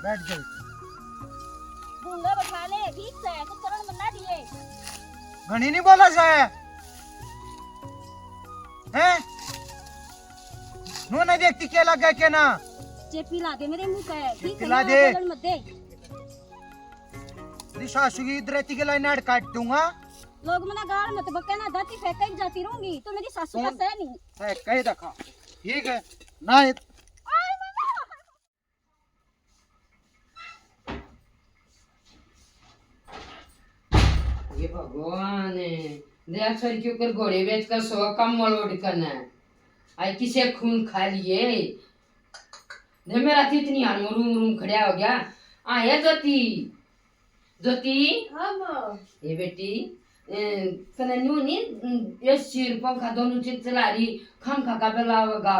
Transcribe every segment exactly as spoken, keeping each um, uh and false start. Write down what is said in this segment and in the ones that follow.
बैठ जा। भूंगा बैठा ले, ठीक से, कुछ करण मना दिए। घणी नहीं बोला जाए। हैं? नू नहीं देखती के लगा के ना। चेपी ला दे मेरे मुंह पे, ठीक है पिला ना, दे। बोलन मत दे। तेरी सासू की इधर रहती के line आड़ काट दूंगा। लोग मना गाल मत बके ना, दाती फेंक के जाती रहूंगी, तो मेरी सासू का सुन। सह नहीं। है, कह दिखा। ठीक है। ना ये ये भगवान है, दे छोरी के ऊपर घोड़े बेच कर सो कम मलोड करना है। आई किसे खून खा लिए। दे मेरा तो इतनी हार में रूम रूम खड़ा हो गया। आया ज्योति, ज्योति। हाँ माँ। ये बेटी, ए, तने न्यू नहीं, ए, सिर पंखा दोनों चीज चला रही, खाम खा का बेला होगा।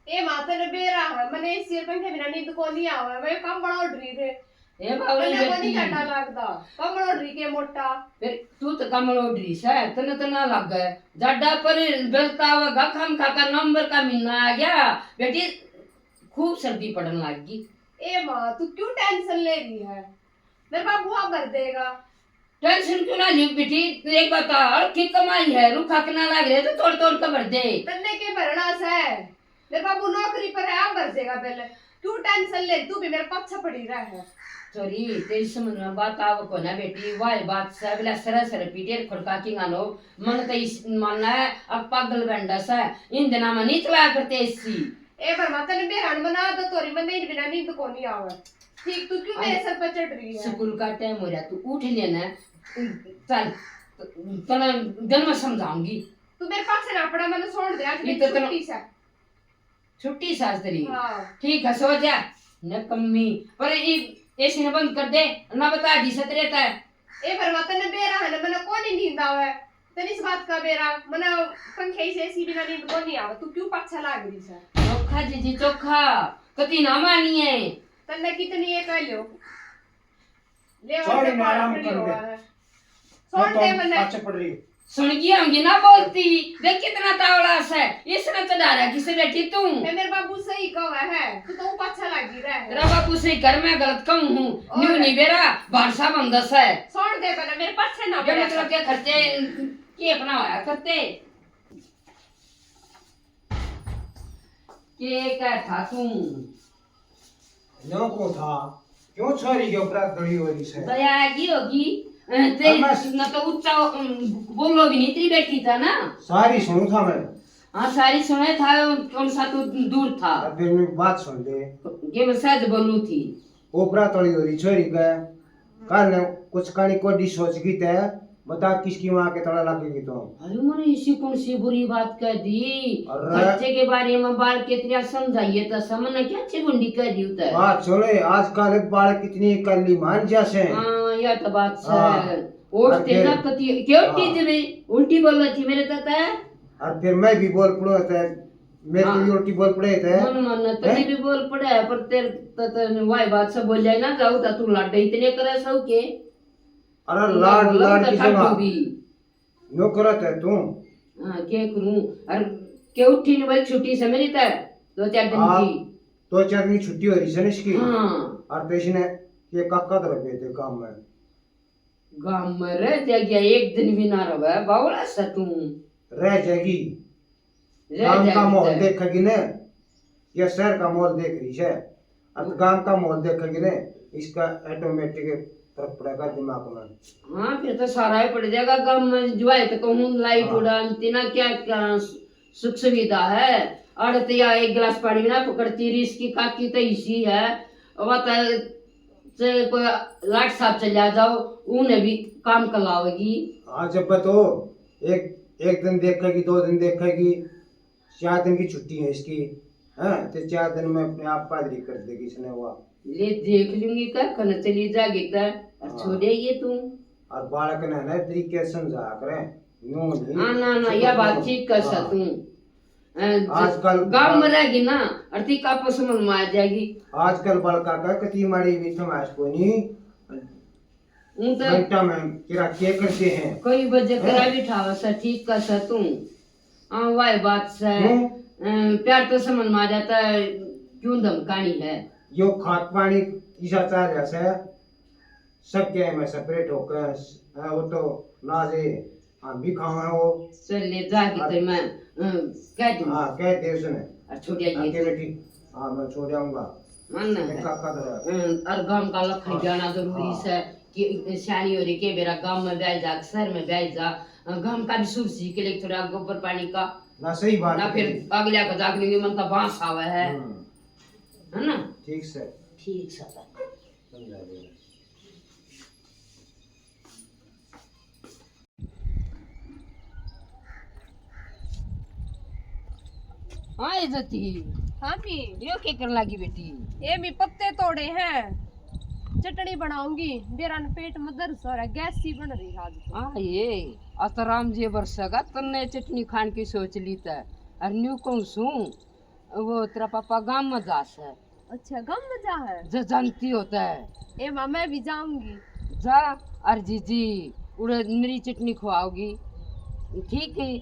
ए माँ, तने बेरा है, मने एसी और पंखे बिना नींद को नहीं आवे। मैं कम बड़ा ओढ़ रही थे। ए बावली तने को नहीं बेटी। जाडा लागदा। कम बड़ा ओढ़ रही के मोटा। फिर तू तो कम ओढ़ रही से, तने तो ना लागे। जाडा पर बेलता होगा, खाम खा का नवंबर का महीना आ गया। बेटी, खूब सर्दी पड़न लग गई। ए माँ, तू क्यों टेंशन ले रही है? मेरे बाबू आप भर देगा। टेंशन क्यों ना ली बेटी, तू एक बता, और की कमाई है, रूखा के ना लाग रहे तो तोड़ तोड़ के भर दे। तन्ने के भरना से? मेरे बाबू नौकरी पर है, आप भर देगा पहले। क्यों टेंशन ले, तू भी मेरे पाछे पड़ी रह है। छोरी, तेरी समझ में बात आवे को ना बेटी, वाह बात से, बोला सरे सरे पीटे खुड़का की गानो, मन तो इस मानना है, अब पागल बंडा से, इन दिना में नहीं चलाया करते एसी। ए भरमा, तने बेरा ने मना दो तोरी, मन्ने इन बिना नींद को नहीं आवे। ठीक, तू क्यों मेरे अरे, सर पर चढ़ रही है? स्कूल का टाइम हो रहा, तू उठ लेना। चल, तने दिन में समझाऊंगी। तू मेरे पास से ना पड़ा, मैंने छोड़ दिया आज ये मेरी तो तने छुट्टी से। छुट्टी से आज तेरी? हाँ। ठीक है, सो जा। नकम्मी। पर ये एसी ने बंद कर दे, ना बता दी सतरे तय। ए भरमा, तने बेरा है ना, मने कोनी नींद आवे। तने इस बात का बेरा, मने पंखे से एसी बिना नींद कोनी आवे। तू क्यों पाछा लाग रही से? चोखा जीजी, चोखा। कती ना मानी है। तन्ने कितनी ये कह लो। ले, और छोड़ के ना, आराम पार कर दे। हुआ है। छोड़ तो दे मन्ने। पाछे पड़ रही है। सुन गई होंगी ना बोलती, देख कितना तावड़ा से, इसने चढ़ा रहा किसे बेटी तू। ए, मेरे बाबू सही कहा है, तू तो पाछा लागी रहा है। तेरा बाबू सही कर, मैं गलत कहूँ हूँ, और? न्यू नहीं बेरा, बारसा बंदस है। छोड़ दे पहले, मेरे पाछे ना ये पड़ा मतलब कर। के खर्चे, के अपना होया करते। के कह था तू? यो को था, क्यों छोरी के ऊपर दड़ी हो रही से? दया आ गई होगी, अ, ते अब मैं न तो ऊंचा, अम, बोलो भी नहीं, तेरी बेटी था ना? सारी सुनू था मैं। हाँ, सारी सुने था, कौन सा तू दूर था? अब फिर मेरी बात सुन ले। ये मैं सहज बोलू थी। ऊपरा तड़ी हो रही छोरी के, कल कुछ कानी कोडी सोच गई ते, बता किसकी माँ के तड़ा लग गई तो। अरे, मैंने इसी कौन सी बुरी बात कह दी? अरे। खर्चे के बारे में बाल के तेरा समझाइए तो समझ ना क्या ची गुंडी कह दी उतर। बात सुने, आजकल बाल कितनी कल्ली मान जा से। हाँ, यह तो बात हाँ। सही है। और अरे तेरा फिर कति, क्यों हाँ। टीज में उल्टी बोल रही थी मेरे तक है? और फिर मैं भी बोल पड़ो था, मैं तो हाँ। भी उल्टी बोल पड़े थे। मन मन तने हैं? भी बोल पड़े है, पर तेरे तो, तने वाई बात से बोल जाए ना, जाऊ तो तू लाडे इतने करे सौ के। अरे ना लाड, बोलो लाड तो की ठाडू जगह। भी। नो करत है तू। हाँ, के करूं? और के उठी नहीं बोल, छुट्टी से मेरी तय दो चार दिन हाँ, की। दो चार दिन की छुट्टी हो रही है ना इसकी। हाँ। और तो इसने ये काका तो रखे थे काम में। गाम में रह जा गया, एक दिन भी ना रहे, बावला सा तू। रह जाएगी। रह गाम का जाएगी माहौल तो। देखेगी ना, या शहर का माहौल देख रही है। अब गाम का माहौल देखेगी ना, इसका automatic फर्क पड़ेगा दिमाग में। हाँ, फिर तो सारा ही पड़ जाएगा गाम में। जो है तो कहूँ लाइट हाँ। उड़ान, तीना क्या, क्या सुख सुविधा है। अड़ तो या एक गिलास पानी ना पकड़ती रही, इसकी काकी तो इसी है। वह तो चाहे कोई लाट साहब चले आ जाओ, उन्हें भी काम करवाओगी। हाँ, जब तो एक, एक दिन देखेगी, दो दिन देखेगी, चार दिन की छुट्टी है इसकी, हैं? तो चार दिन में अपने आप पादरी कर देगी इसने। वाह। ले देख लूंगी, क्या करना चली जागी तय, और हाँ। छोड़े ये तू। और बालक ने ना तरीके से समझा करे, यूं नहीं। हाँ, ना, ना, या बात ठीक कर सा हाँ। तू। अ, ज-, आजकल गांव में रहेगी ना, और ती आपस में मार जाएगी। आजकल बालका का कति मारी भी थमास को नहीं। ऊं तो घंटा में किरा के करते हैं। कई बजे हैं? करा भी ठावा सा, ठीक कर सा तू। हाँ, वाह बात से। क्यों? अ, प्यार तो समझ में आ जाता है, क्यों धमकानी है? यो खाद पानी इसा चाह रहा से, सबके में सेपरेट होकर, अ, वो तो लाजे हम भी खावा वो। चल ले जा के हाँ। ते मैं, अ, कह दूँ। हाँ, कह दे उसने। और छोड़ आइए। आके बेटी, हाँ, मैं छोड़ आऊंगा। मानना है। काका तो है। अ, और गांव का लखन हाँ। जाना जरूरी हाँ। से कि स्याणी हो रही के बेरा गांव में ब्याह जा, शहर में ब्याह जा, अ, गांव का भी सुर सीख ले थोड़ा गोबर पानी का। ना, सही बात ना है। फिर अगले को जाग लेंगे, मन तो बांस आवे है। हम्म। है ना? ठीक से। ठीक से। समझा दिया। हाँ, इज्जती। हाँ, मी। यो के करन लागी, बेटी? ये मी पत्ते तोड़े हैं, चटनी बनाऊंगी। बेरा न पेट में दर्द हो रहा, गैस सी बन रही आज तो। हाँ, ये आज तो राम जी बरसेगा, तन्ने चटनी खान की सोच ली तै। और न्यू कहूँ सूं, वो तेरा पापा गाम में जा से। अच्छा, गाम में जा है? जा, जानती होता है। ए माँ, मैं भी जाऊंगी। जा, और जीजी, उड़े मेरी चटनी खुआओगी। ठीक है,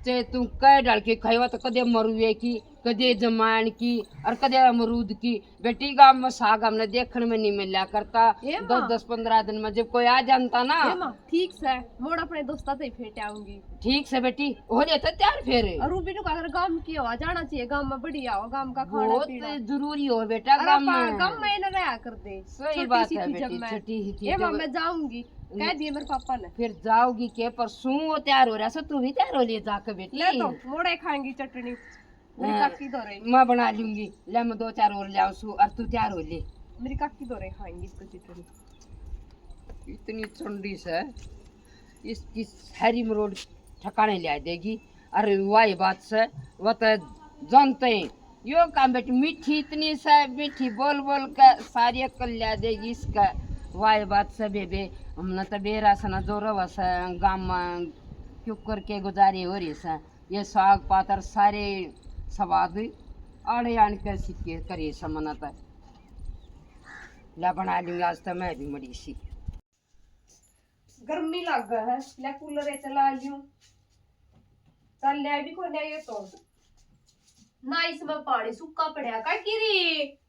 ते तू कह डाल के खाएगा तो कदे मरुए की, कदे जमाइन की और कदे अमरूद की। बेटी, गाम में साग हमने देखण में नहीं मिला करता। ए माँ। दस दस पन्द्रह दिन में जब कोई आ जानता ना। ए माँ, ठीक से, मोड़ अपने दोस्ता ते ही फेट आऊंगी। ठीक से बेटी, हो जाता तैयार फिर। और रूबी नु अगर गांव की हो, जाना चाहिए, गांव में बढ़िया हो, गांव का खाना बहुत पीना। जरूरी हो बेटा, अरे गांव में। गांव में ना रहा कर दे। सही बात है बेटी, छोटी ही थी ए माँ, जब। मैं जाऊंगी, कह दिए मेरे पापा ने। फिर जाओगी के, परसों वो तैयार हो रहा से, तू भी तैयार हो लिए जाके बेटी। ले तो, मोड़े खाएंगी चटनी। मेरी हाँ, काकी दो रही। मैं बना लूंगी। ले, मैं दो चार और ले आऊं सु, और तू तैयार हो ले। मेरी काकी दो रही खाएंगी इसको चटनी। इतनी चंडी से, इसकी सारी मरोड़ ठिकाने ले देगी। अरे वाह, ये बात से, वो तो जानते हैं। यो काम बेटी मीठी इतनी से, मीठी बोल बोल के सारी अक्ल ले देगी इसका। वाह, ये बात से बेबे, हमने तो बेरा से ना जोर वसे गाम में क्यों करके गुजारे हो रही से। ये साग पातर सारे स्वाद आड़े आन के सिक्के करे समनत। ला बना लूंगी आज तो मैं भी मड़ी सी। गर्मी लाग है, ले कूलर चला लियो। चल ले भी कोने ये तो। ना इसमें पानी सूखा पड़ा का किरी।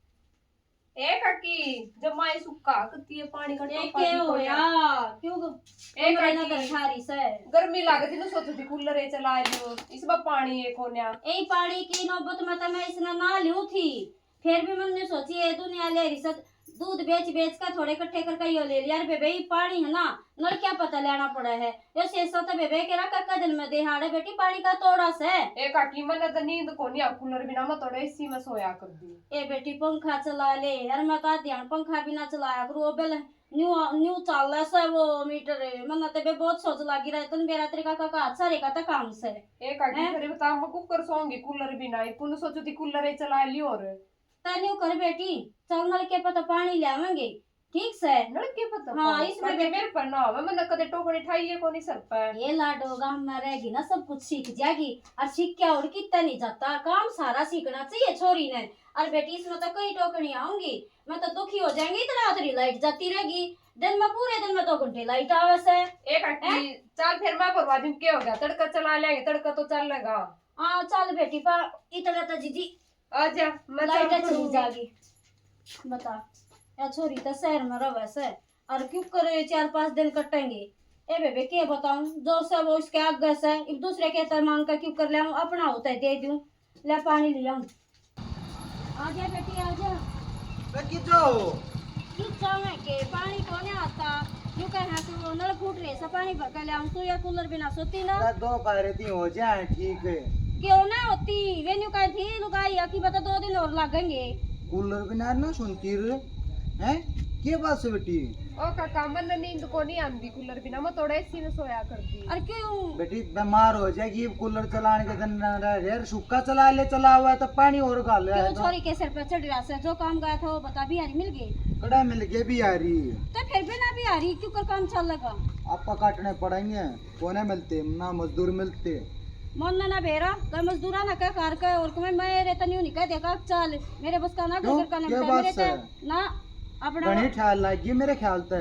ए काकी, जमाई सुक्का कती है, पानी का ये टोपा के भी होया? कोन्या। क्यों ग-, ए कमरे ना काकी, दरसारी से? गर्मी लागे थी ना, सोचो थी कूलर ए चला लियो, इस बा पानी ये कोन्या। ए पानी की नौबत में तो मैं इसने ना लियो थी, फिर भी मैंने सोची ये दुनिया ले रही सत, दूध बेच बेच का थोड़े इकट्ठे करके यो ले लिया। अरे बेबे, ये पानी है ना, नलकिया पता लेना पड़ा है। यो सेसा तो बेबे के रखा कदन में देहाड़े बेटी पानी का तोड़ा से। ए काकी, मन्ने तो नींद कोनी आ, कूलर बिना मैं थोड़ा एसी में सोया कर दी। ए बेटी, पंखा चला ले यार, मैं तो ध्यान पंखा भी ना चलाया करूँ। ओ बेल न्यू, न्यू चाल से वो मीटर। मन्ने तो बे बहुत सोच लागी रहे, तन बेरा तेरे काका का अच्छा रेगा तो काम से। ए काकी, हैं? फिर बता, मैं कुकर सोऊंगी कूलर बिना ही, पुन सोचो थी कूलर ही चला लियो। और तै न्यू कर बेटी, चल नलके पे तो पानी ले आवेंगे। ठीक से। नलके पे तो हाँ, पानी। इसमें पर बेबे मेरे पर ना आवे, मैंने कदे टोकनी ठाई है कोनी सर पे। ये लाडो गाम में रहेगी ना, सब कुछ सीख जाएगी। और सीख क्या और कितना नहीं जाता, काम सारा सीखना चाहिए छोरी ने। और बेटी, इसमें तो कई टोकनी आऊंगी, मैं तो दुखी हो जाएंगी, इतना तेरी लाइट जाती रहेगी। दिन में, पूरे दिन में दो घंटे लाइट आवे से। एक आकी, हैं? चल फिर मैं भरवा दूं, क्या हो गया, तड़का चला लेंगे, तड़का तो चलेगा। हाँ, चल बेटी, पर इतना तो जीजी आजा, मैं लाइट चल चली पड़ूंगी। जागी। बता, या छोरी तो शहर में रहे से, और क्यों करे चार पांच दिन कटेंगे। ए बेबे, के बताऊं, जो सब उसके आगे से, इब दूसरे के तो मांग के क्यों कर ले, अपना होता है दे दूं। ले पानी ले आऊं। आजा बेटी, आजा। मैं किचो हो? किचो में के पानी कोने आता? यूं कह, हाँ, तू नल फूट रहे से, पानी भर के ले आऊं, तू या कूलर बिना सोती ना। अरे दो बारे दी हो जाए, ठीक है। क्यों ना होती? वे न्यू कह थी लुगाई, या की बता दो दिन और लगेंगे। कूलर बिना ना सुनती रे, हैं? के बात से बेटी? ओ काका, मन नींद को नहीं आंदी, कूलर बिना मैं थोड़ा एसी में सोया कर दी। और क्यों? बेटी बीमार हो जाएगी, कूलर चलाने के दिन ना रह, यार सुक्का चला ले, चला हुआ है तो पानी और घाल ले क्यों तो। छोरी के सिर पे चढ़ रहा से, जो काम गया था वो बता, बिहारी मिल गए? कड़ा मिल गए बिहारी। तो फिर भी ना बिहारी क्यों कर काम चल लगा? आपा काटने पड़ेंगे, कोने मिलते ना मजदूर मिलते। मन ना बेरा, कई मजदूरा ना कह कार के, और कई मैं रे तन्यू नहीं कह देखा, चल मेरे बस का ना क्यों? घर का क्या नमटा बात मेरे से? ते ना अपना घणी ख्याल लाग गई मेरे ख्याल ते।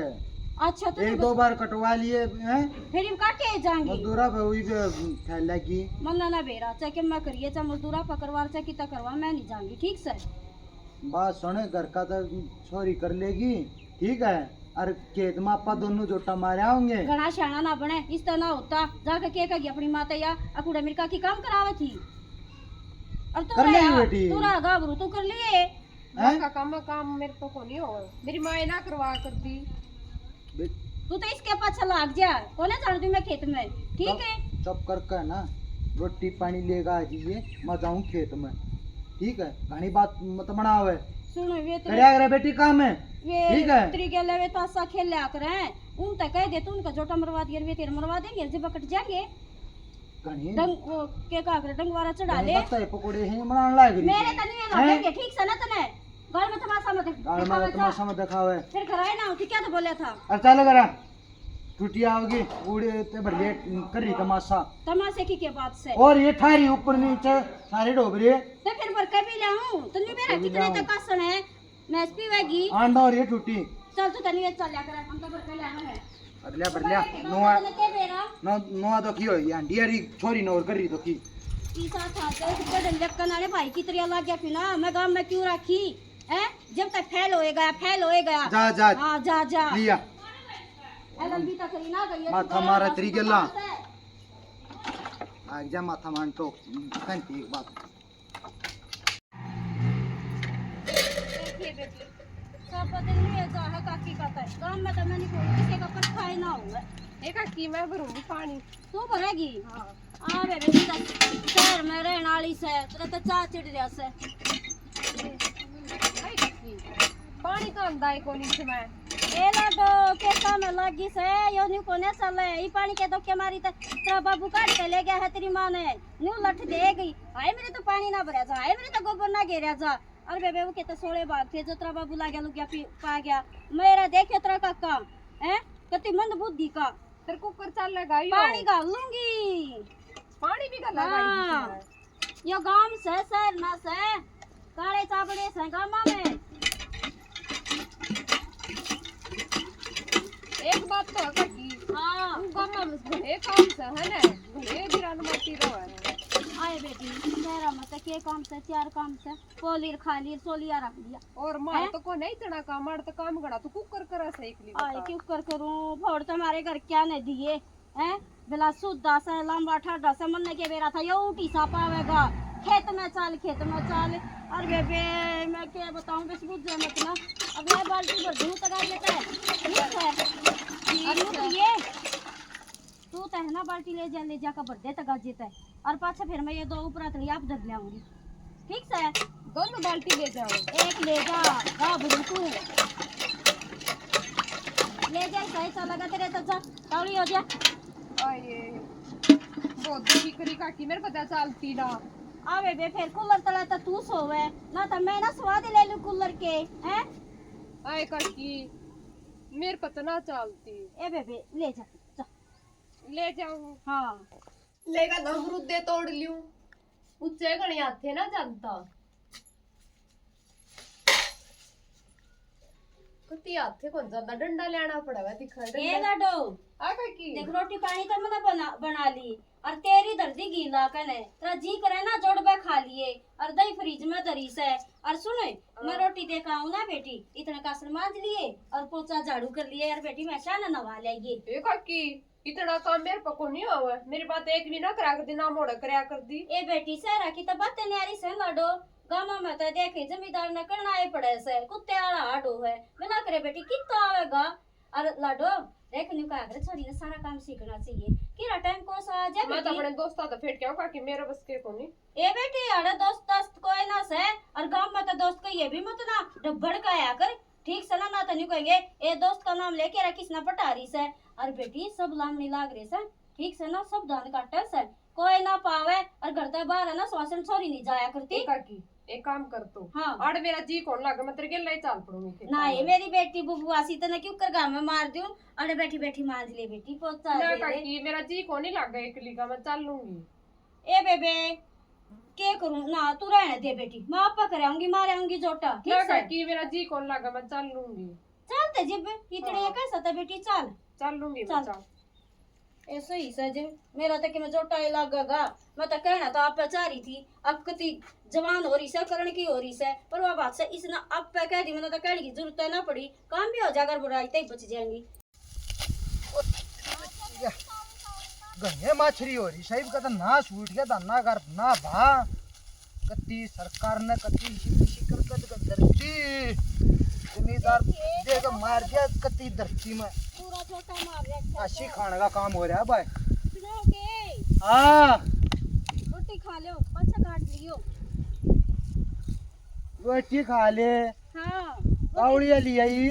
अच्छा, तो एक दो बार कटवा लिए हैं। फिर हम काटे जाएंगे। मजदूरा पे हुई भी ख्याल लाग गई। मन ना बेरा, चाहे कि मैं करिए, चाहे मजदूरा पे करवा, चाहे कितना करवा, मैं नहीं जाऊंगी, ठीक से? बात सुन, घर का तो छोरी कर लेगी, ठीक है, और खेत में आपा दोनों जोटा मारे आओगे। घणा सियाणा ना बने, इस तरह ना होता। जाके के कहेगी अपनी माँ तै, या अकूड़ा मेरी काकी काम करावे थी। और तू कर लेगी रहा, बेटी। तू रहा गाभरू, तू कर लिए। हैं? घर का काम, काम मेरे तो को नहीं हो, मेरी माँ ना करवा कर दी। बे- तू तो इसके पाछे लाग जा, कोने जान दूं मैं खेत में, ठीक चुप, है? चुप करके ना, रोटी पानी लेगा आ जाइए, मैं जाऊं खेत में, ठीक है? घणी बात मत बनावे। सुन, वे तेरे कड़िया करे बेटी काम है, वे ठीक है? तेरी गेले वे तो असा खेल लिया करे, उन तक कह दे, तू उनका जोटा मरवा दिया, वे तेरे मरवा देंगे, जब कट जाएंगे। घणी। डंग-, वो, के का करे, डंगवारा चढ़ा घणी ले। पत्ता है, पकौड़े हैं, बनाने लायक नहीं मेरे है। तने ये हैं? लगेंगे, ठीक से ना तने? गाल में तमाशा मत गाल में दिखावे, जा। तमाशा मत दिखावे। फिर घर आए ना, उठी क्या तो बोला था? अरे चल करा, टूटी आओगी, उड़े ते भर ले, कर रही तमाशा। तमाशे की क्या बात से? और ये ठारी ऊपर नीचे सारे डोब रहे। तो फिर भर के भी लाऊं, तन्ने मेरा कितने लाऊं। तक आसन है? मैं पीवेगी। आंडा और ये टूटी। चल तू तनी चल लिया कर, हम तो भर के ले आवे हैं। भर लिया, भर लिया। नोआ, नोआ तो की होई, आंडी यारी छोरी नौर कर रही तो की। ईसा था तो ऊपर डंडे कनाले भाई की तरिया लग गया फिर ना, मैं गांव में क्यों रखी? हैं? जब तक फेल होएगा, फेल होएगा। जा, जा। हाँ, जा, जा। लिया। ए, लंबी तकरी ना गई है, माथा मारा तेरी गल्ला। आग जा माथा मान तो, कंती एक बात। देखिए बेटी, सब दिन में ये जो है काकी का तो है। गांव में तो मैं नहीं बोलूँ, किसी का परछाई ना हुआ। ए काकी, मैं भरूंगी पानी। तू भरेगी? हाँ। आ रे बेटी, तो शहर में रहने वाली से, तेरे तो चाह चिड़ रहा से। ए काकी, पानी तो आंदा है कोनी से मैं। ए लाडो, खेता में लागी से, यो न्यू कोने साले, ई पानी के धोखे मारी तो तेरा बाबू काट के ले गया है तेरी माँ ने। न्यू लठ दे गई, हाय मेरे तो पानी ना भरया जा, हाय मेरे तो गोबर ना घेरया जा। अरे बेबे, वो कहते सोले भाग थे, जो तेरा बाबू लाग्या लुग्या पी-, पा गया। मेरा देखे तेरा काका, हैं? कति मंद बुद्धि का। तेरे कुकर चल लगा यो। पानी घाल लूंगी। पानी भी घाल लगा हाँ। इसमें। यो गांव से, शहर ना से, काले चाबड़े से गामा में। एक बात तो है काकी। हाँ। उ गामा में घणे काम से है ना, घणे बिरान माटी रहो है। आए बेटी, शहर में तो के काम से, चार काम से, पोलीर खालीर सोलिया रख दिया। और मार हैं? तो को नहीं इतना काम, मार तो काम घड़ा, तू कुकर करा से एकली आए बता। क्यों कर करूं, फोड़ तो हमारे घर क्या ने दिए। हैं? भला सुद्धा से, लंबा ठाडा से, मन्ने के बेरा था, यो ऊटी सा पावेगा। खेत में चाल, खेत में चाल। अरे बेबे, मैं क्या बताऊं, बस बुझे मत ना। अब ये बाल्टी भर दूं, तगा देता है। ठीक है। ठीक है। ये, तू तो है ना, बाल्टी ले जा, ले जाकर भर दे, तगा जेता है। और पाछे फिर मैं ये दो ऊपर तली आप धर लियाऊंगी। ठीक से? दोनों बाल्टी ले जाओ। एक ले जा, गा भरू तू। ले जा, सही सा लगा तेरे तो जा, तावली हो जा। आये, बहुत दुखी करी काकी, मेरे पता चालती ना। आ बेबे, फिर कूलर तले तो तू सोवे, ना तो मैं ना स्वाद ले लूं कूलर के, हैं? आए काकी, मेरे पता ना चालती। ए बेबे, ले जा, जा। ले जाऊं। हाँ। लेगा ना अमरूदे तोड़ लियूं। ऊंचे घणे हाथे ना जानता। कति हाथे कौन ज्यादा डंडा लेना पड़ेगा, दिखा ए डंडा। लाडो, आ काकी। देख, रोटी पानी तो मैंने बना, बना ली, और तेरी धर दी घी ला कने। तेरा जी करे ना, जोड़बे खा लिए, और दही फ्रिज में धरी से। और सुन, मैं हाँ। रोटी दे के आऊं ना बेटी, इतने कासन मांज लिए और पोचा झाड़ू कर लिए। यार बेटी, मैं शाह नवा ले ये। ए काकी, इतना काम मेरे पे को नहीं आवे। मेरी बात एक भी ना करा कर दी, ना मोड़ा करया कर दी। ए बेटी, शहरा की तो बातें न्यारी से लाडो। गामा में तो देखे जमींदार ने करना ही पड़े से, कुत्ते आला हाडो है। बिना करे बेटी कितना आवेगा? और लाडो, देख न्यू कहा करे, छोरी ने सारा काम सीखना चाहिए। किरा टाइम को सा आ जाए मैं तो बेटी। अपने दोस्ता तो फेट के आऊं काकी, मेरे बस के कोनी। ए बेटी, अरे दोस्त, दोस्त कोई ना से, और गांव में तो दोस्त को ये भी मत ना, डब्बड़ का आया कर। ठीक से ना, ना तो न्यू कहेंगे, ए दोस्त का नाम लेके रहा, किसना पटा रही से। और बेटी, सब लामणी लाग रहे से, ठीक से ना, सब धान काटे से, कोई ना पावे। और घर तक बाहर है ना, स्वासन छोरी नहीं जाया करती। ए काकी, एक काम कर तू। हाँ। आड़ मेरा जी कौन लागे, मैं तेरे गेला ही चाल पड़ूंगी खेत ना, में। ये मेरी बेटी बुबुआ सी, तने क्यों कर गाँव में मार दूं? अरे बैठी बैठी मांज ले बेटी, पोचा ना दे दे। काकी, मेरा जी कौन ही लागे एकली का, मैं चाल लूंगी। ए बेबे, के करूं ना, तू रहने दे बेटी, मैं आपा कर आऊंगी, मार आऊंगी जोटा, ठीक ना से? काकी, मेरा जी कौन लागे, मैं चाल लूंगी। चल ते जिब इतने हाँ। कैसा था बेटी, चल। चाल लूंगी मैं, चल। चाल। ऐसे ही सै जी, मेरा तो कि मैं जोटा ही लागेगा। मैं तो कहना तो आप पे चाह रही थी, अब कती जवान हो रही सै, करण की हो रही सै, पर वह बात सै, इसने आप पे कह दी, मैंने तो कहने की जरूरत है ना पड़ी, काम भी हो जाकर बुराई तक बच जाएंगी। घणे माछरी हो रही साहब का तो ना सूट गया था ना कर ना भा। कत्ती सरकार ने कत्ती इसी इसी कर कर कर धरती जमींदार देख मार दिया कत्ती धरती में। पूरा छोटा मार रखा आशी खाने का काम हो रहा है भाई। सुनो के हाँ रोटी खा लो, पाछा काट लियो। रोटी खा ले। हाँ कावड़िया ले आई।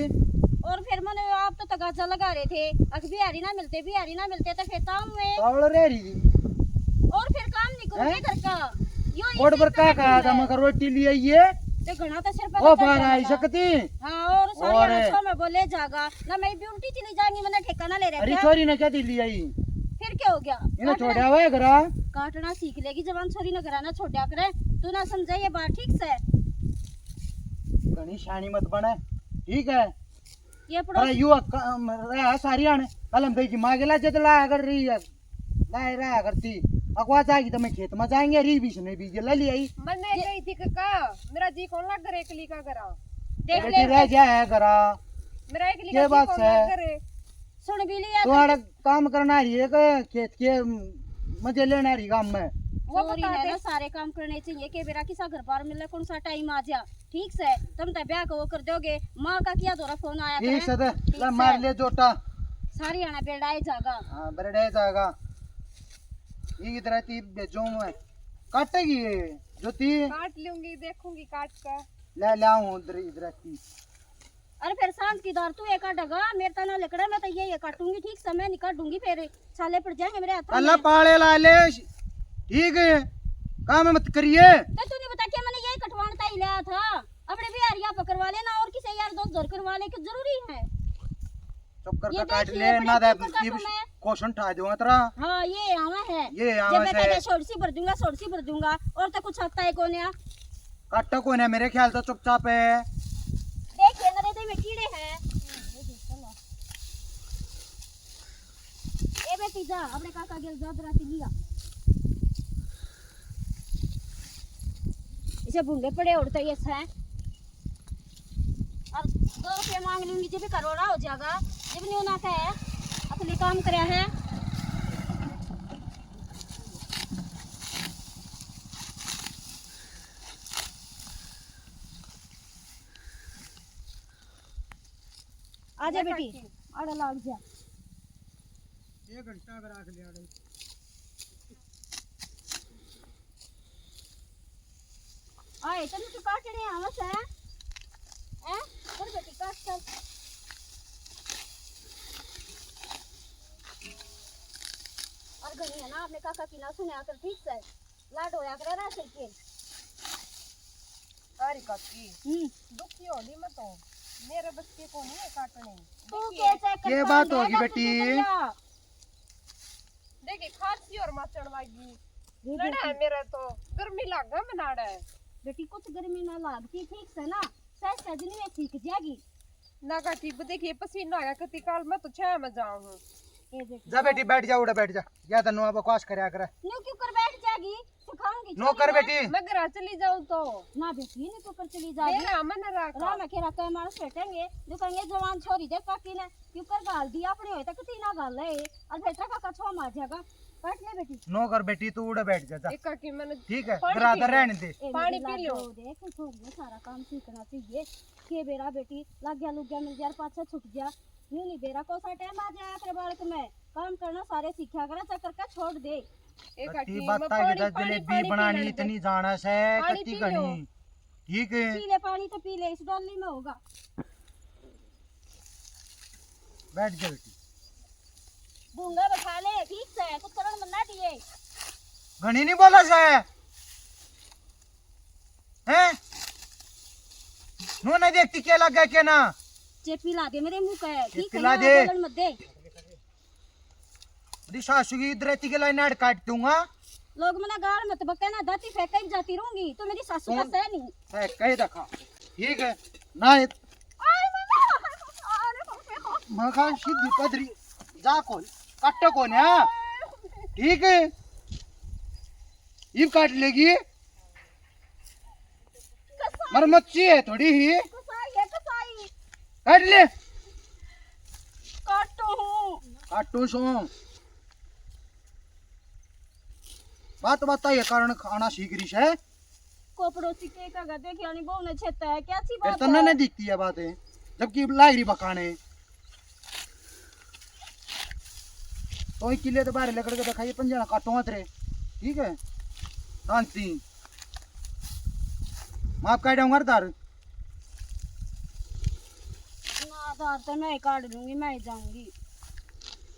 और फिर मैंने आप तो तगाजा लगा रहे थे, अक बिहारी ना मिलते, बिहारी ना मिलते तो फिर काम में कावड़ रह रही थी। और फिर काम नहीं करूँगी हैं? घर का। यो कोट पर का कहा था मगर रोटी ले आइए। तो घना तो सिर पर वो चढ़ बाहर आई जाएगा। सकती। हाँ और और सारी छो में बोले जागा ना, मैं ड्यूटी चली जाएंगी, मैंने ठेका ना ले अरे रखा। छोरी ने क्या दी ले आई। फिर क्या हो गया? इन्हें काटना- छोड़ा हुआ है घरा। काटना सीख लेगी, जवान छोरी ने घरा ना छोड़ा करे। तू ना समझे ये बात ठीक से। घणी शानी मत बने, ठीक है। ये पर पड़ोस यू रहा सारी आने कलम दे की माँ के ला जद लाया कर रही है, लाए रहा करती। अकवा जाएगी तो मैं खेत में जाएंगे री बीस ने बीज ले ले आई। मैं मैं गई थी का, मेरा जी कौन लग रहा एकली का करा। देख बेटी रह ले। गया है घरा। मेरा एकली के का जी बात कौन है? लग रहा। सुन भी लिया तुम्हारा काम करना रही है कि खेत के मजे लेना रही काम में। वो छोरी बता ने दे। ना सारे काम करने चाहिए। के बेरा किसा घर बार मिले, कौन सा टाइम आ जा, ठीक से। तुम तो ब्याह को वो कर दोगे, माँ का किया दौरा फोन आया ठीक करे। से दे, ठीक ले से। मार ले जोटा। सारी आना बेड़ा ही जागा। हाँ बरड़े जाएगा। ये इधर ती भेजो मैं। काटेगी ये जोती। काट लूंगी, देखूंगी काट कर। ले ले आऊं उधर इधर की। अरे फिर सांझ की दार तू एक काटेगा, मेरे तना लिकड़ा, मैं तो ये ये काटूंगी, ठीक से मैं नहीं काटूंगी, फिर छाले पड़ जाएंगे मेरे हाथ अल्लाह में। पाले ला ले। ठीक है, काम मत करिए। तो तूने बता क्या मैंने यही कटवान ताई लिया था, अपने बिहारिया पर करवा लेना और किसी यार दोस्त घर करवा ले, क्यों जरूरी है? चक्कर ये का काट देखिए, ले बड़े ना दे। चक्कर का ये समय। क्वेश्चन ठा दूंगा तेरा। हाँ ये आवा है। ये जब आवा मैं से। कहते छोड़ सी भर दूंगा, छोड़ सी भर दूंगा, और तो कुछ आता है कौन या? काटा कोई ना, मेरे ख्याल से चुपचाप है। देखिए ना, रेते में कीड़े हैं। ए बेटी जा, अपने काका गेल जा, रात लिया। इसे भूंगे पड़े और तो ये है। और दो रुपये मांग लूंगी, जब भी करोड़ा हो जाएगा, जब नहीं होना का है, असली काम करे है। आजा बेटी, आड़ा लाग जा। एक घंटा अगर आग ले आड़े। आए तने तो काटने आवा से, हैं? कर बेटी काट कर। और घणी है ना, अपने काका की ना सुनया कर, ठीक से लाड होया करे ना सके। अरे काकी, हम्म। दुखी हो ली मैं तो, मेरे बस के को नहीं है काटने। तू के चेक ये बात होगी बेटी। देखी खांसी और माचण लागी। लड़ा है मेरा तो, गर्मी लागा मनाड़ा है। बेटी कुछ गर्मी ना लागती, ठीक से ना, सह सजनी में सीख जाएगी। ना काकी, वो देखिए पसीना आया, कति काल मैं तो छह में जाऊं हूँ। ये देख। जा बेटी बैठ जा, उड़े बैठ जा। या तो नुआ बकवास करया करे। न्यू क्यों कर बैठ जाएगी? सिखाऊंगी नो कर बेटी। मैं घर चली जाऊं तो। ना बेटी, नहीं क्यों कर चली जाएगी। मेरा मन रखा। राम के रखे मार सेटेंगे, जो कहेंगे जवान छोरी देख काकी ने क्यों कर गाल दिया, अपने होए तक तीना गाल है, और बेटा काका छो मार जाएगा। काट ले बेटी। नो कर बेटी, तू उड़े बैठ जा, जा। एक काकी मैंने ठीक है, पानी घरा पी तो लो। रहने दे। ए पानी बेटी पी लो। लाडो, देख थोड़ी सारा काम सीखना चाहिए। के बेरा बेटी लाग्या लुग्या मिल जा, पाछा छुट जा। यूं नहीं बेरा कोसा टाइम आ जाया कर बालक में। काम करना सारे सीखा करा, चक्कर का छोड़ दे। एक कट्टी काकी बात मैं ताई पानी के पानी जलेबी पानी बनानी पी लेने इतनी दे। जाना से पानी कट्टी पी लो। घनी। ठीक है, पी ले पानी तो पी ले, इस डोली में होगा। बैठ जा बेटी। भूंगा बखा ले, ठीक से कुछ करण मत ना दिए। घनी नहीं बोला से। हैं? नो नहीं देखती क्या लगा के ना। चेपी ला दे मेरे मुंह का, ठीक है पिला ना, दे। बोलन मत दे। मेरी सासू की इधर के लाई नाड़ काट दूंगा। लोग मना गाल मत बके ना, दाती फेंक ही जाती रहूंगी, तो मेरी सासू का कौन? सह नहीं। है कह देखा। ठीक है। ना ये आय मम्मा, अरे बाप रे बाप। मखा सीधी पदरी जा कोई। काटो कोन्या। ठीक है, इब काट लेगी। मरमच्ची है थोड़ी ही। कसाई है, कसाई। काट ले। काटू हूँ। काटू सो। बात बता, ये कारण खाना सीख रही है। को पड़ोसी के कहेगा, देखिए, यानी बहू ने छेता है, क्या सी फिर बात तो है? ना दिखती है बात है, जबकि लाग रही बकाने। तो एक किले तो बाहर लकड़ के दिखाइए, पंजरा काटूंगा तेरे, ठीक है? शांति। माफ कर दूंगा तार। ना, तार तो मैं ही काट लूंगी, मैं ही जाऊंगी।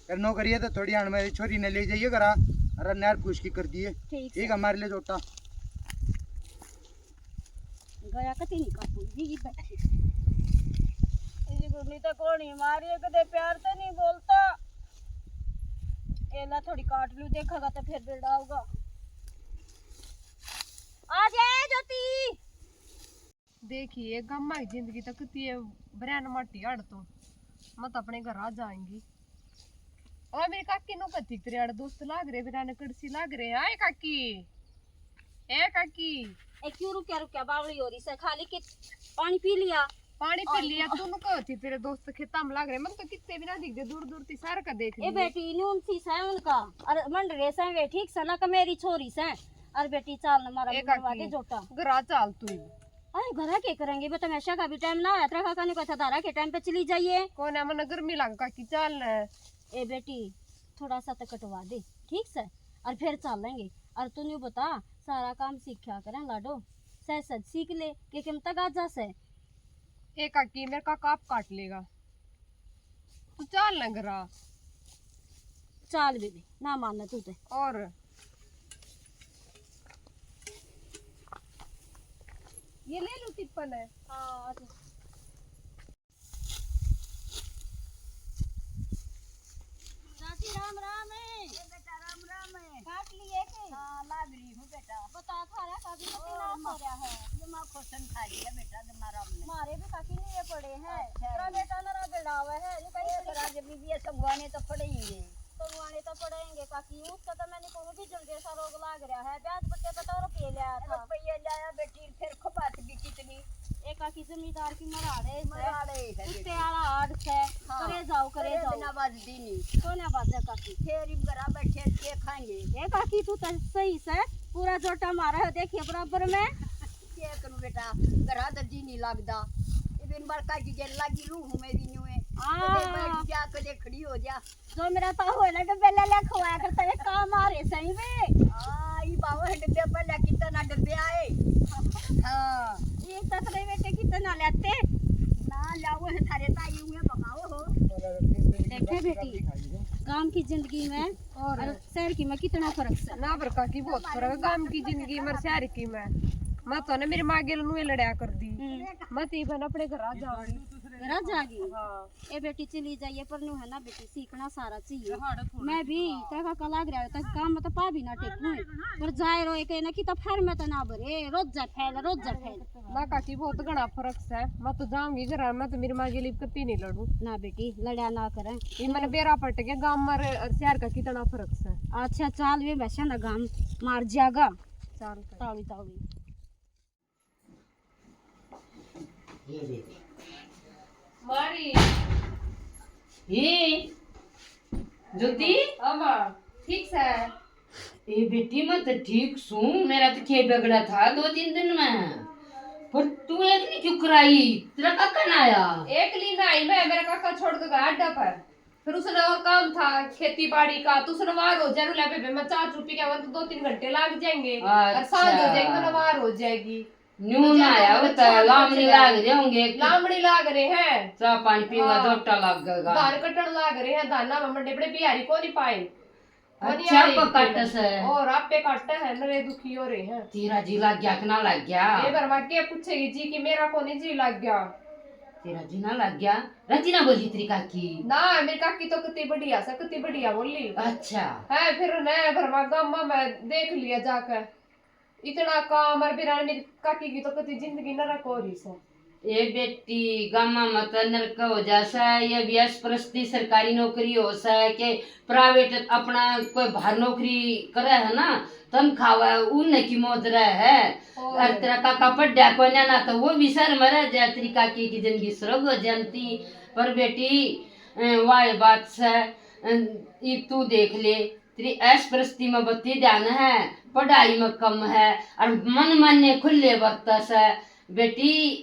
फिर नौकरी है तो थोड़ी हाण मेरी छोरी ने ले जाइए घरा, अरे नहर पूछ की कर दिए। ठीक ठीक है। है, मार ले जोटा। गया कती नहीं काबू, ये बैठी। इसी गुरनी तो कोनी मारी है, कदे प्यार तो नहीं बोलता। एला थोड़ी काट लूं, देखेगा तो फिर बेड़ा होगा। आ जाए ज्योति। देखिए, गामा की जिंदगी तो कितनी है, बरैन माटी आड़ तो। मैं तो अपने घर आ जाएंगी। ओ मेरी काकी नु कथी तेरे आड़ दोस्त लाग रहे, बिराने कड़सी लाग रहे। आए काकी, ए काकी। ए, क्यों रुक्या रुक्या बावली हो रही से? खाली के पानी पी लिया। पानी पी और लिया, तू नु कथी तेरे दोस्त खेता में लाग रहे। मन तो कितने भी ना दिखते, दूर दूर ती सार का देख ए लिए। बेटी, नून सी से उनका, और मंड रहे से वे ठीक से ना, का मेरी छोरी से। और बेटी, चाल न मारा ए बनवा दे काकी, जोटा। घरा चाल तू ही। अरे घरा के करेंगे, वो तमाशा का भी टाइम ना होया, तेरा काका ने कहा था धारा के टाइम पे चली जाइए। कोने, मन्ने गर्मी लाग काकी, चाल न। ए बेटी, थोड़ा सा तो कटवा दे, ठीक से, और फिर चलेंगे। और तू न्यू बता, सारा काम सीख्या करें लाडो, सहज सहज सीख ले, के किम तक आ जा से। ए काकी, मेरे काका आप काट लेगा। तू चाल ना घरा। चाल बेबे, ना मानना तू ते। और ये ले लूं टिप्पण है। हाँ, आ जा। चाची राम राम है। ए बेटा राम राम है। काट लिए के? हाँ, लाग रही हूँ बेटा। बता, थारा का भी कितना और हो रहा है। जमा खोसन खा लिया बेटा, जमा राम ने। मारे भी काकी नहीं ये पड़े हैं। अच्छा। तेरा बेटा नरा बेड़ा हुआ है, नहीं कहीं ए, पड़े। राज बीबी ये संगवाने तो पड़ेंगे। संगवाने तो पड़ेंगे काकी, उसका तो मैंने कहूँ भी जल्दी सा रोग लाग रहा है। ब्याज पट्टे पे तो रुपये लिया था। रुपये लाया बेटी, फिर खपात भी कितनी। ए काकी, जमींदार की मराड़े से। मराड़े है कुत्ते बेटी। आला हाड से। हाँ। करे जाओ, करे करे जाओ। बिना बाजदी नहीं। कोना बाजा काकी। फिर इब घरा बैठे के खाएंगे। ए काकी, तू तो सही से, पूरा जोटा मारा है, देखिए बराबर में। क्या करूं बेटा, घरा तो जी नहीं लगदा। इब इन बड़का की जेल लागी लू हूं मैं भी न्यू है। हाँ। कदे बैठ जा, कदे खड़ी हो जा। जो मेरा ताऊ है ना, डब्बे ले ले खवाया करता है, काम आ रहे सही में। हाँ, ये बाबा है डब्बे पर ले, कितना डब्बे आए। हाँ। ये तसरे बेटे कितना लेते। ना लाओ है, थारे ताई हुए पकाओ हो। देखे बेटी, गांव की जिंदगी में और और शहर की में कितना फर्क है। ना फर्क की बहुत फर्क है, गांव की जिंदगी में और शहर की में। मैं तो ना मेरी माँ गेल नुए लड़या कर दी। हम्म। मैं तो इबन अपने घर आ जाऊंगी। घर आ जागी? हाँ। ए बेटी चली जाइए, पर न्यू है ना बेटी, सीखना सारा चाहिए। हाँ, थोड़ा मैं भी सीखना। तेरा काका लाग रहा है, तक काम में तो पा भी ना टेकू, पर जाए रो एक ना कि तो फिर मैं तो ना भरे, रोज जा फैल, रोज जा फैल। ना काकी, बहुत घना फर्क से। मैं तो जाऊंगी घर, मैं तो मेरी माँ के लिए कत्ती नहीं लड़ू। ना बेटी, लड़ा ना करें। ये मन बेरा पट के गांव में और शहर का कितना फर्क से। अच्छा, चाल वे वैसे ना गांव मार जागा। चाल कर। तावी, तावी। ये दे दे। मारी। ये। ज्योति? हाँ माँ, ठीक से? ए बेटी, मैं तो ठीक सूं, मेरा तो खे बिगड़ा था दो तीन दिन में, पर तू एक नहीं क्यों कराई, तेरा काका ना आया? एक ली ना आई मैं, मेरा काका छोड़ के गया अड्डा पर। फिर उसने और काम था खेती बाड़ी का, तो उसने वहां रोजा रू ले पे, मैं चार रुपये का, वहां तो दो तीन घंटे लाग जाएंगे और सांझ हो जाएगी, अच्छा। मैंने वहां हो जाएगी। न्यू तो ना ज्यादा आया, वो तो लामड़ी लाग रहे होंगे। लामड़ी लाग रहे हैं। चाह पानी पीवा, हाँ। दोटा लाग गया। धान कटण लाग रहे हैं, धाना में मंडे बड़े बिहारी को नहीं पाए। अच्छा, आपे काटे से। और आपे काटे है, नरे दुखी हो रहे हैं। तेरा जी लग गया कि ना लग गया? ये भरमा के पूछेगी जी कि मेरा को नहीं जी लग गया। तेरा जी ना लग गया? रची ना बोली तेरी काकी? ना, मेरी काकी तो कितनी बढ़िया से, कितनी बढ़िया बोली। अच्छा। है, फिर नया भरमा गामा में देख लिया जाकर। इतना काम और बिरान मेरी काकी की तो कती जिंदगी नरक हो रही से। ए बेटी, गामा में तो नरक हो जा सै। ये भी अस्पृश्य सरकारी नौकरी हो सै के प्राइवेट, अपना कोई बाहर नौकरी करे है ना, तनख्वाह है, उन्हें की मौज रहे है। और और तेरा काका पढ़ा कोन्या ना, तो वो भी शहर में रह जाए, तेरी काकी की जिंदगी स्वर्ग हो जानती। पर बेटी, अ, वाह बात सै, अ, ये तू देख ले, तेरी ऐश परस्ती में बत्ती ध्यान है, पढ़ाई में कम है, और मन मान्य खुले बरतस है। बेटी,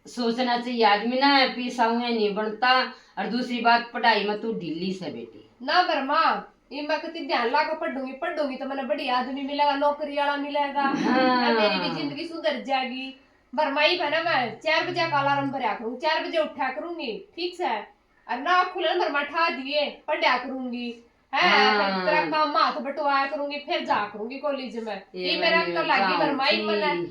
सोचना चाहिए आदमी ना, पैसा उहे नहीं बनता। और दूसरी बात, पढ़ाई में तू ढीली से बेटी। ना बरमा, इब मैं कती ध्यान लाकर पढ़ूंगी, पढ़ूंगी तो मैंने बढ़िया आदमी मिलेगा, नौकरी वाला मिलेगा। हाँ। और मेरी भी जिंदगी सुधर जाएगी। बरमा, इब है ना, मैं चार बजे का अलार्म भरया करूँ, चार बजे उठा करूंगी, ठीक से? और ना खुले बरमा ठा दिए, पढ़ा करूंगी। है, हाँ। तेरा काम हाथ बटवाया करूंगी, फिर जा करूंगी कॉलेज में। ये ये मेरा मैंने तो लागी काम बरमा, इब की। मैंने,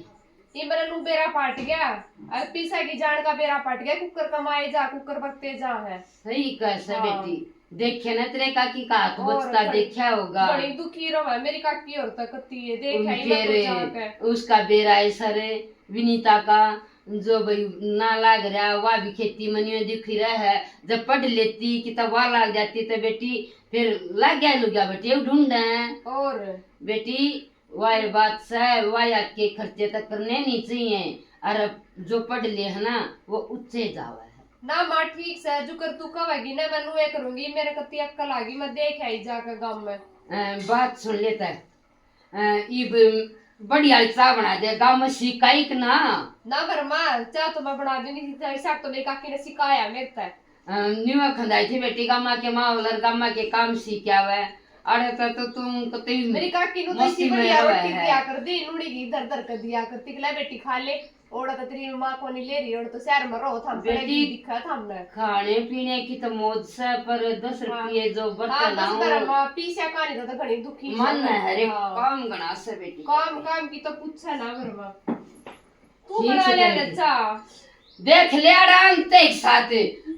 इब मैंने नू बेरा पाट गया। और पीसा की जान का बेरा पाट गया, कुकर कमाए जा, कुकर बरते जा है। सही कह से हाँ। बेटी, देखे ना तेरे काकी का हाथ और बचता बड़ी, देखा होगा। बड़ी दुखी रहा मेरी काकी और तक कती है, देख उन आई मैं तो फिर जाके। उसका बेरा है सर, विनीता का, जो भाई ना लाग रहा, वह भी खेती मनियो दिखी रहा है। जब पढ़ लेती कि तब वह लाग जाती तो बेटी फिर लाग गया लुग्या बेटी, ये ढूंढे। और बेटी, वाह बात सै, वाह के खर्चे तो करने नहीं चाहिए। और जो पढ़ ले है ना, वो ऊंचे जावे है। ना माँ, ठीक सै, जुकर तू कहेगी ना, मैं नुए करूंगी। मेरे कती अक्कल आ गई, मैं देख आई जाकर गांव में। अ, बात सुन लेता है। अ, इब बढ़िया चाय बना दे, गांव में सिकाई के ना। ना बरमा, चाय तो मैं बना दूंगी, ऐसा तो मेरी काकी ने सिखाया मेरे तै। अ, न्यू खंदाई थी बेटी, गामा के माहौल और गामा के काम सीख्या हुआ है। अरे तो, तो तुम कतई मेरी काकी नु तो मस्ती इसी में बढ़िया रहे रोटी है। दिया कर दी, नूड़ी की इधर उधर कर दिया कर, तिकला बेटी खा ले। ओड़ा तो तेरी माँ को नहीं ले रही, ओड़ा तो शहर में रहो, थाम बेटी, पड़ेगी दिक्कत हमने। खाने पीने की तो मौज से, पर दस हाँ। रुपये जो हाँ, बर्तन दस लाओ। बर्तन माँ पीसा का नहीं तो, तो घणी दुखी मन से। है रे, हाँ। काम घना से बेटी। काम, काम की तो पूछे ना बरमा। तू ठीक बना से ले करेगी। चाह। देख लिया राम ते एक साथ,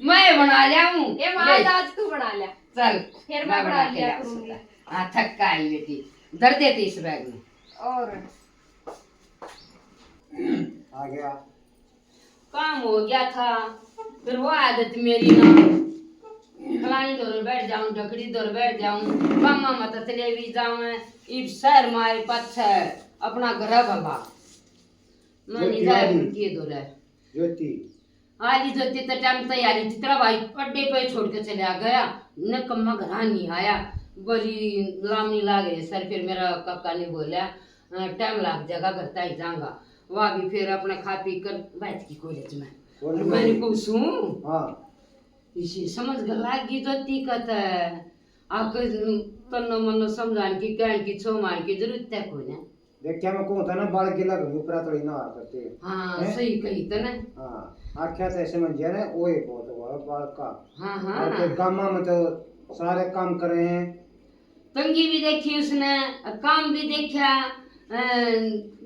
मैं बना लिया हूँ। ये माँ, ले। आज तू बना ले। चल, फिर मैं मैं बना बना के लिया लाऊं करूंगी। सुधा। हाँ, थक का आई बेटी, धर देती इस बैग में। और आ गया। काम हो गया था, फिर वो आदत मेरी ना, फलानी दौर बैठ जाऊं, ढकड़ी दौर बैठ जाऊं, कामा मत चले भी जाऊं। इब शहर में आए पाछे अपना घर भगा। मैं नहीं ज्योति जाए आ गई। उनकी दौरे। ज्योति। आ ली ज्योति तो टाइम तैयारी थी, तेरा भाई अड्डे पे छोड़ के चला गया। न कम्मा घर नहीं आया। बड़ी लामी लाग रही सर, फिर मेरा काका ने बोला, "अ, टाइम लाग जाएगा, घर ताई जाऊंगा।" वह भी फिर अपना खा पी कर बैठ गई कॉलेज में। कॉलेज और में मैंने गई। पूछूं, हाँ। इसी समझ कर लाग गई ज्योति का तो आके तन्नो मन्नो समझाने की, कहने की, छो मारने की जरूरत है कोई ना। देख, क्या मैं कहूँ था ना, बालक गिला घणी ऊपरा तड़ी ना हार करते। हाँ, हैं? सही कही तने। हाँ, आख्या तो ऐसे मन जाने, ओए बहुत हुआ बालक का। हाँ, हाँ। और फिर गामा में तो सारे काम करे हैं। तंगी भी देखी उसने, काम भी देखा, अ,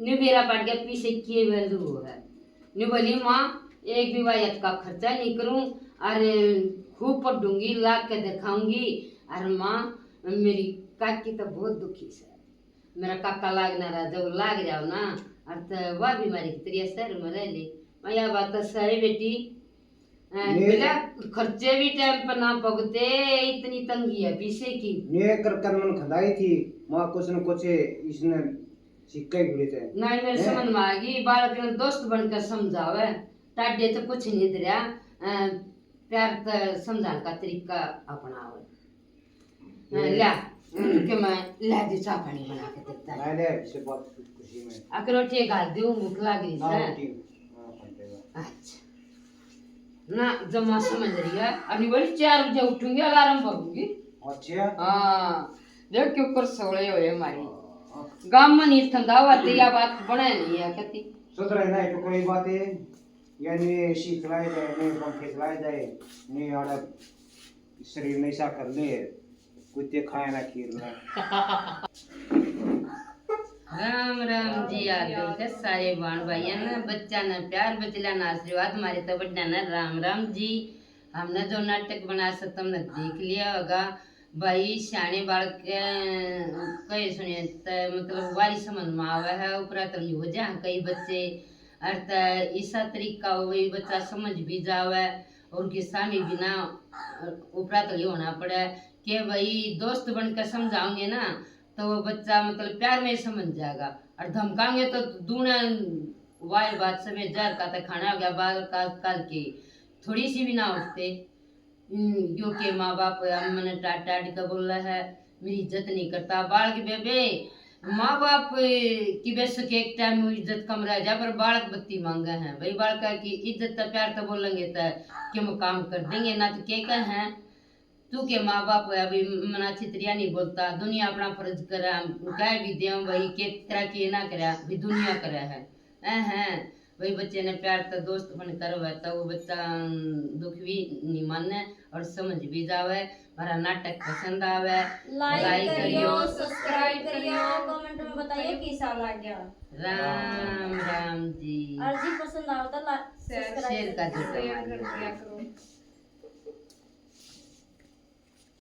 न्यू बेरा पाट के पीछे किए वैल्यू है। न्यू बोली, "माँ, एक भी वायत का खर्चा नहीं करूँ, अरे खूब पढ़ूंगी, लाग के दिखाऊंगी।" अरे माँ, मेरी काकी तो बहुत दुखी से। मेरा काका लागना रहा, जब लाग जाओ ना, और तो वह बीमारी की तरह शहर में रह ले। मैं यह बात तो सही बेटी, अ, ये बेटा, खर्चे भी टाइम पर ना पगते, इतनी तंगी है पीसे की। ये कर कर मन खदाई थी, माँ कुछ न कुछ इसने सिक्का ही घुरे थे। नहीं, मेरे हैं? समझ में आ गई, बालक ने दोस्त बनकर समझावे, टाडे तो कुछ नहीं धरया, अ, प्यार तो समझाने का तरीका अपनावे। हाँ, ये ल्या, के मैं ल्या दी चाह पानी बना के देता है। मैं ले, इससे बहुत खुशी में। अक रोटी घाल दूं, भूख लग रही ना, है। रोटी, हाँ, खा लेगा। अच्छा। ना, जमा समझ रही है। अभी बोली, "चार बजे उठूंगी, अलार्म भरूंगी।" अच्छा। हाँ, देख क्यों कर सोले हुए हमारी। हाँ। गाम में नहीं ठंडा हुआ, तो यह बात बने नहीं है, कहती। सुधरे नहीं तो कोई बात है। या ने एसी चलाए जाए, ने पंखे चलाए जाए, ने आड़ा शरीर ने ऐसा कर ले, कुत्ते खाए ना खीर ना। राम राम जी, आदर के सारे बाण भाइयां ने, बच्चा ने प्यार, बचला ने आशीर्वाद, मारे तो बड्डा ने राम राम जी। हमने जो नाटक बना से तुमने देख लिया होगा। भाई, सियाणे बालक के कहे सुने त मतलब वारी समझ में आवे है, ऊपरा तो नहीं हो जा कई बच्चे। अर त इसा तरीका हो, वही बच्चा समझ भी जावे और गुस्सा में भी ना, अ, उपरा तली होना पड़े। के भाई, दोस्त बन के समझाओगे ना, तो वो बच्चा, मतलब, प्यार में ही समझ जाएगा। और धमकाओगे तो दूना, वाह, बात समय जहर का तो खाना हो गया। बालक आजकल के थोड़ी सी भी ना उठते। हम्म, यो के माँ बाप हम मने टाट टाट के बोला है, मेरी इज्जत नहीं करता। बालक बेबे, माँ बाप की बेशक एक टाइम इज्जत कम रह जा, पर बालक बत्ती मांगे हैं। भाई, बालक की इज्जत तो प्यार तो बोलेंगे तो के हम काम कर देंगे, ना तो के कहे हैं। तू के माँ बाप है, अभी मना छितरिया नहीं बोलता, दुनिया अपना फर्ज करे, हम कह भी दें भाई, के तेरा के ना करे, भी दुनिया करे है। ऐ हैं, भाई, बच्चे ने प्यार तो दोस्त बन कर हुआ, तो वो बच्चा, अम, दुख भी नहीं माने और समझ भी जावे। हमारा नाटक पसंद आवे, like like करियो, करियो, subscribe करियो, comment में बताइए कैसा लग गया। राम राम जी। और जी पसंद आवे तो ला-, share, subscribe share कर करियो। दिया करो।